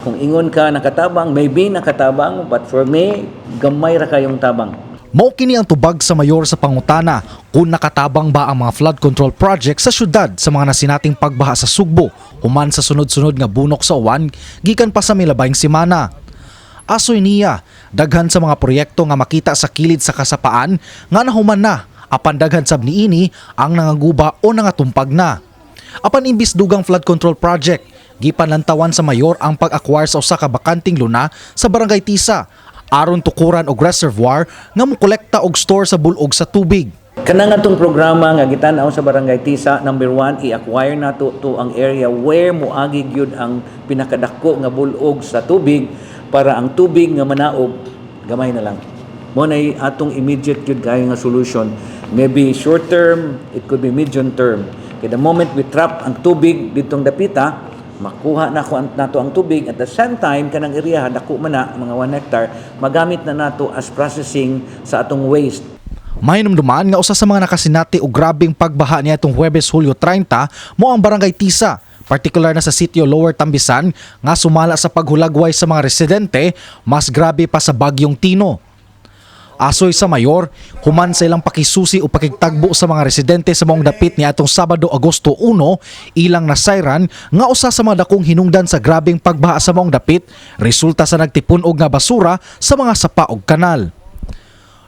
Kung ingon ka nakatabang, maybe nakatabang, but for me, gamay ra kayong tabang. Mao kini ang tubag sa mayor sa pangutana kung nakatabang ba ang mga flood control project sa syudad sa mga nasinating pagbaha sa Sugbo human sa sunod-sunod nga bunok sa uwan gikan pa sa milabayng semana. Asoy niya, daghan sa mga proyekto nga makita sa kilid sa kasapaan nga nahuman na, apan daghan sab niini ang nangaguba o nangatumpag na. Apan imbis dugang flood control project, gipanlantawan sa mayor ang pag-acquire sa usa ka bakanting luna sa Barangay Tisa aron tukuran og reservoir nga mokolekta og store sa bulog sa tubig. Kanang atong programa nga gitan-aw sa Barangay Tisa, number one, i-acquire nato to ang area where moagi gyud ang pinakadako nga bulog sa tubig para ang tubig nga manaog gamay na lang. Mao nay atong immediate gyud kayo nga solution. Maybe short term, it could be medium term. Kay the moment we trap ang tubig ditong dapita, makuha na ko nato ang tubig. At the same time, kanang area dako man na mga 1 hectare, magamit na nato as processing sa atong waste. Mahinumduman nga usa sa mga nakasinati og grabeng pagbaha niadtong Huwebes, Hulyo 30 mao ang Barangay Tisa, partikular na sa sitio Lower Tambisan nga sumala sa paghulagway sa mga residente, mas grabe pa sa bagyong Tino. Asoy sa mayor, human sa ilang pakisusi o pakigtagbo sa mga residente sa maong dapit niadtong Sabado, Agosto 1, ilang nasayran nga usa sa mga dakong hinungdan sa grabeng pagbaha sa maong dapit resulta sa nagtipun-og nga basura sa mga sapa og kanal.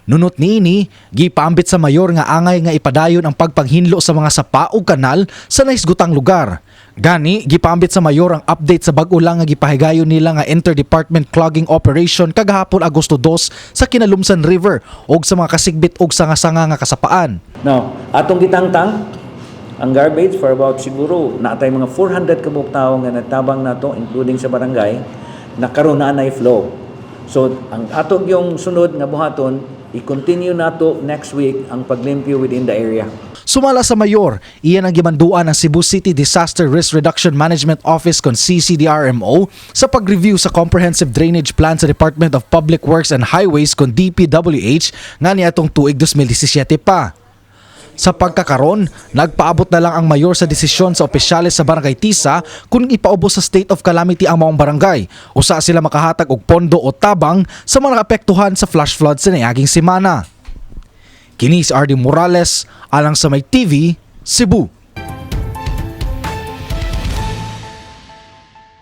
Nunot niini, gipaambit sa mayor nga angay nga ipadayon ang pagpanghinlo sa mga sapa ug kanal sa nahisgutang lugar. Gani, gipaambit sa mayor ang update sa bag-o lang nga gipahigayon nila nga interdepartment clogging operation kagahapon, Agosto 2, sa Kinalumsan River ug sa mga kasigbit og sanga-sanga nga kasapaan. Now, atong gitangtang ang garbage for about siguro naatay mga 400 kabuok tawo nga nagtabang nato, including sa barangay, na karon naa nay flow. So, ang atong yung sunod nga buhaton, i-continue nato next week ang paglimpyo within the area. Sumala sa mayor, iyan ang gimanduan ng Cebu City Disaster Risk Reduction Management Office kon CCDRMO sa pag-review sa Comprehensive Drainage Plan sa Department of Public Works and Highways kon DPWH nga niadtong tuig 2017 pa. Sa pagkakaron, nagpaabot na lang ang mayor sa desisyon sa opisyales sa Barangay Tisa kung ipaubos sa state of calamity ang maong barangay. Usa sila makahatag og pondo o tabang sa mga naapektuhan sa flash flood sa niaging semana. Kini si RD Morales, alang sa May TV, Cebu.